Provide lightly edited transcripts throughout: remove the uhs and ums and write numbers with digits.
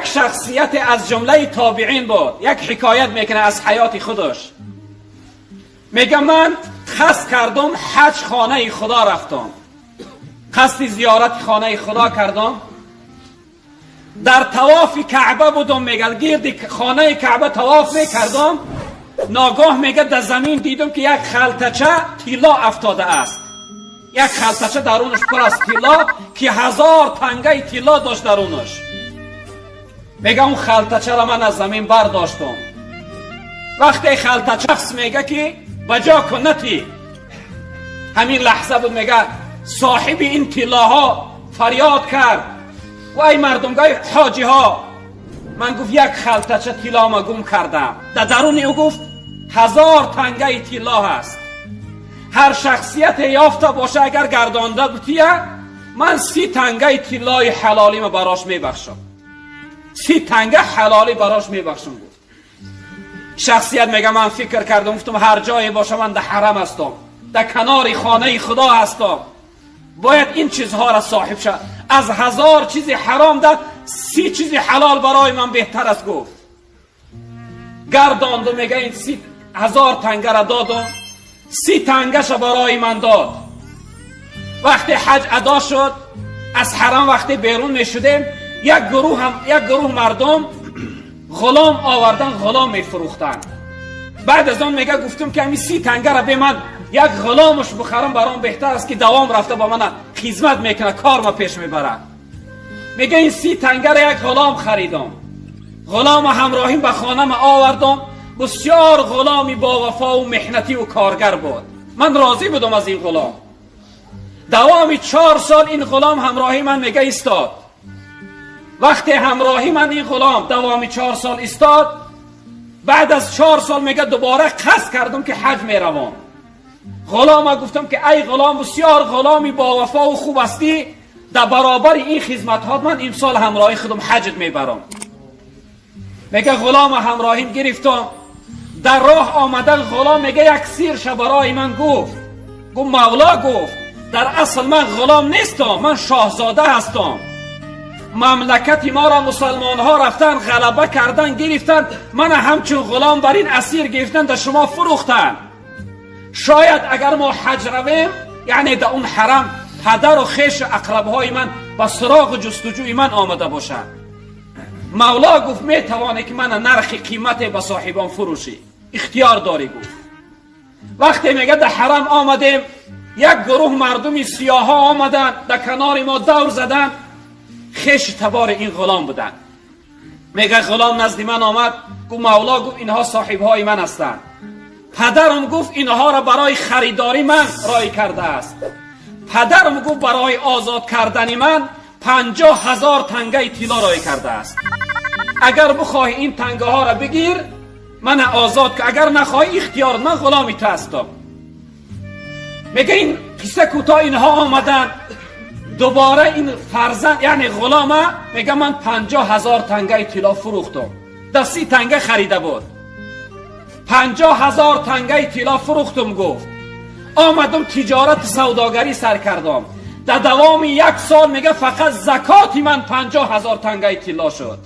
Як шахсият аз ҷумлаи тобеин буд, як ҳикоят мекунад аз ҳаёти худаш. Мегӯяд, ман қасд кардам ҳаҷ, хонаи Худо рафтам, қасди зиёрати хонаи Худо кардам, дар тавофи Каъба будам. Мегӯяд, гирди хонаи Каъба тавоф мекардам, ногоҳ, мегӯяд, дар замин дидам, ки як халтача тилло афтодааст, як халтача дарунаш пур аз тилло, ки 1000 тангаи тилло дошт дарунаш. Мега, он халтачаро ман аз замин бардоштам. Вақте халтача, мега, ки ба ҷо кунати, ҳамин лаҳза буд, мега, соҳиби ин тиллоҳо фарёд кард: «Вай мардумгои ҳоҷиҳо, ман, гуфт, як халтача тиллома гум кардам, дар даруни ӯ, гуфт, 1000 тангаи тилло ҳаст. Ҳар шахсияте ёфта боша, агар гардонда бутия, ман 30 тангаи тиллои ҳалолима барош мебахшам, 30 танга ҳалолӣ барош мебахшам», гуфт. Шахсият мега, ман фикр кардам, гуфтам, ҳар ҷое боша, ман дар ҳарам ҳастам, дар канори хонаи Худо ҳастам, бояд ин чизҳоро соҳиб шад. Аз 1000 чизи ҳаром да 30 чизи ҳалол барои ман беҳтар аст, гуфт. Гардонду, мега, ин 30 000 тангара додум, 30 тангаша барои ман дод. Вақте ҳаҷ адо шуд, аз ҳарам вақте берун мешудем, як гурӯҳ ҳам, як гурӯҳ мардум ғулом овардан, ғулом мефурӯхтанд. Баъд аз он, мега, гуфтум, ки ҳамин 30 тангара бе ман як ғуломаш бухарам, баром беҳтар аст, ки давом рафта ба мана хизмат мекунад, кор ма пеш мебарад. Мега, ин 30 тангара як ғулом харидам, ғулома ҳамроҳим ба хонама овардам. Бисёр ғуломи бовафову меҳнативу коргар буд, ман розӣ будам аз ин ғулом. Давоми 4 сол ин ғулом ҳамроҳи ман, мега, истод. Вақте ҳамроҳи ман ин ғулом давоми 4 сол истод, баъд аз 4 сол, мега, дубора қасд кардам, ки ҳаҷ меравам. Ғулома гуфтам, ки ай ғулом, бисёр ғуломи бовафову хуб ҳастӣ, дар баробари ин хизматҳот ман имсол ҳамроҳи худам ҳаҷт мебарам. Мега, ғулома ҳамроҳим гирифтам. Дар роҳ омадан ғулом, мега, як сирша барои ман гуфт. Гуфт: «Мавло, гуфт, дар асл ман ғулом нестам, ман шоҳзода ҳастам. Мамлакати моро мусалмонҳо рафтан, ғалаба кардан, гирифтан, мана ҳамчун ғулом бар ин асир гирифтан, дар шумо фурӯхтанд. Шояд агар мо ҳаҷ равем, яъне дар он ҳарам падару хешу ақрабҳои ман ба суроғу ҷустуҷӯи ман омада бошанд. Мавло, гуфт, метавонӣ, ки мана нархи қимате ба соҳибон фурӯшӣ, ихтиёр дорӣ», гуфт. Вақте, мега, дар ҳарам омадем, як гурӯҳ мардуми сиёҳҳо омаданд, дар канори мо давр заданд, хеши табори ин ғулом буданд. Мега, ғулом назди ман омад, гуфт: «Мавло, гуфт, инҳо соҳибҳои ман ҳастанд. Падарам, гуфт, инҳоро барои харидорӣ ман рой кардааст. Падарам, гуфт, барои озод кардани ман 50 000 тангаи тилло рой кардааст. Агар бихоҳӣ, ин тангаҳоро бигир, мана озод, агар нахоҳӣ, ихтиёр, ман ғуломи ту ҳастам». Мега, ин қисса кӯтоҳ, инҳо омаданд дубора, ин фарзанд, яъне ғулома, мега, ман 50 000 тангаи тилло фурӯхтам. Да 30 танга харида буд, 50 000 тангаи тилло фурӯхтум, гуфт. Омадам, тиҷорати савдогарӣ сар кардам. Дар давоми як сол, мега, фақат закоти ман 50 000 тангаи тилло шуд.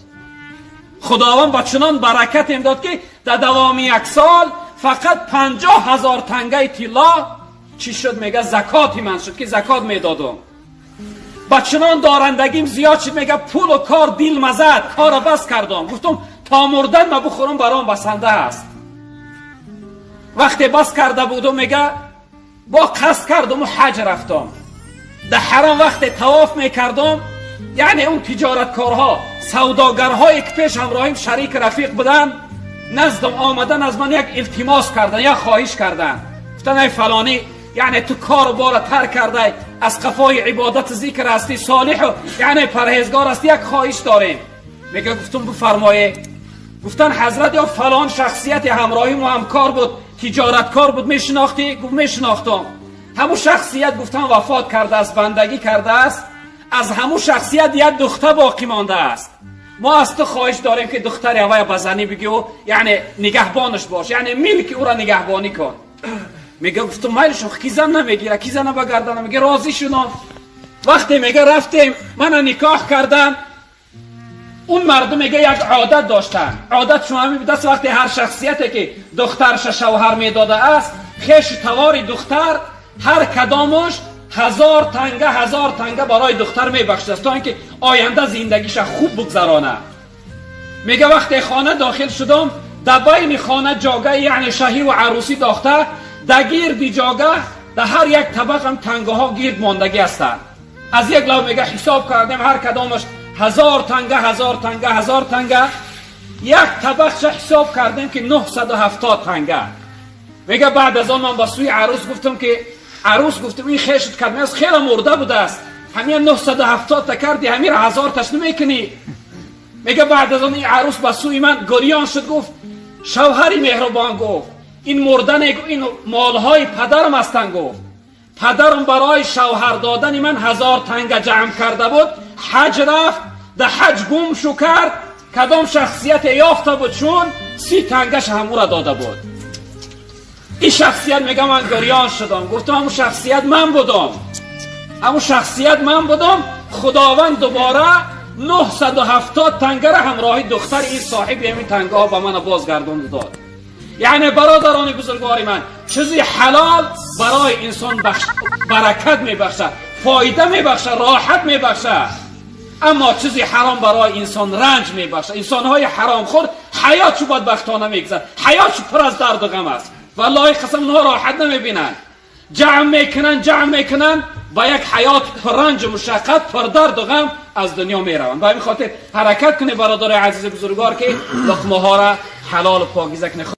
Худованд ба чунон баракатем дод, ки дар давоми як сол фақат 50 000 тангаи тилло чӣ шуд? Мега, закоти ман шуд, ки закот медодум. Ба чунон дорандагим зиёд шуд, мега, пулу кор дил мазад, корро бас кардам. Гуфтум, то мурдан ма бухӯрам, баром басанда аст. Вақте бас карда будум, мега, бо қасд кардуму ҳаҷ рафтам. Дар ҳарам вақте тавоф мекардам, яъне он тиҷораткорҳо, савдогарҳое, ки пеш ҳамроҳим шарик рафиқ буданд, наздам омадан, аз ман як илтимос кардан, як хоҳиш кардан. Гуфтан: «Ай фалонӣ, яъне ту кору бора тарк кардай, аз қафои ибодату зикр ҳастӣ, солиҳу яъне парҳезгор ҳастӣ, як хоҳиш дорем». Мега, гуфтум: «Бифармоед». Гуфтан: «Ҳазрат, ё фалон шахсияти ҳамроҳи мо ҳамкор буд, тиҷораткор буд, мешинохтӣ?» Гуфт: «Мешинохтам». «Ҳамун шахсият, гуфтан, вафот кардааст, бандагӣ кардааст. Аз ҳамун шахсият як духта боқӣ мондааст. Мо аз ту хоҳиш дорем, ки духтари ҳавая ба занӣ бигӯ, яъне нигаҳбонаш бош, яъне милки ӯро нигаҳбонӣ кун». Мега, гуфтум: «Майлиш, ки зан намегира, ки зана ба гардана?» Мега, розӣ шудам. Вақте, мега, рафтем, мана никоҳ кардан. اون مردم میگه یک عادت داشتن. عادت شما می دست وقتی هر شخصیتی که دخترش شوهر میداده است، خش تواری دختر هر کدامش 1000 تنگه 1000 تنگه برای دختر میبخشد تا اینکه آینده زندگیش خوب بگذرانه. میگه وقتی خانه داخل شدم، در بین خانه جاگه یعنی شهی و عروسی داخته، در گیرد جاگه در هر یک طبق هم تنگه ها گیرد ماندگی هستند. از یک لو میگه حساب کردیم هر کدامش 1000 تنگه 1000 تنگه 1000 تنگه، یک طبقش حساب کردیم که 970 تنگه. میگه بعد از آن من با سوی عروس گفتم که عروس گفتم این خیشت کردم است، خیلی مرده بوده است، همین 970 تا کردی، همین 1000 تاش نمیکنی. میگه بعد از آن این عروس با سوی من گریان شد، گفت شوهری مهربان، گفت این مردن این مالهای پدرم هستند. گفت پدرم برای شوهر دادن من 1000 تنگه جمع کرده بود، حج رفت، در حج گم شو کرد، کدام شخصیت یافته بود چون 30 تنگش همو را داده بود. این شخصیت میگه من گریان شدم، گفتم همون شخصیت من بودم، همون شخصیت من بودم. خداوند دوباره 970 تنگه را همراهی دختر این صاحب همین تنگه ها به من بازگرداند داد. یعنی برادران بزرگوار من، چیزی حلال برای انسان برکت میبخشه، فایده میبخشه، راحت میبخشه، اما چیزی حرام برای انسان رنج میبخشه. انسانهای حرام خور حیاتشو بدبختانه میگذره، حیاتشو پر از درد و غم است. والله قسم اونها راحت نمیبینن، جمع میکنن جمع میکنن، با یک حیات پر رنج و مشقت پر درد و غم از دنیا میروند. به همین خاطر حرکت کنه برادر عزیز بزرگوار که لقمه ها را حلال و پاکیزه کنه.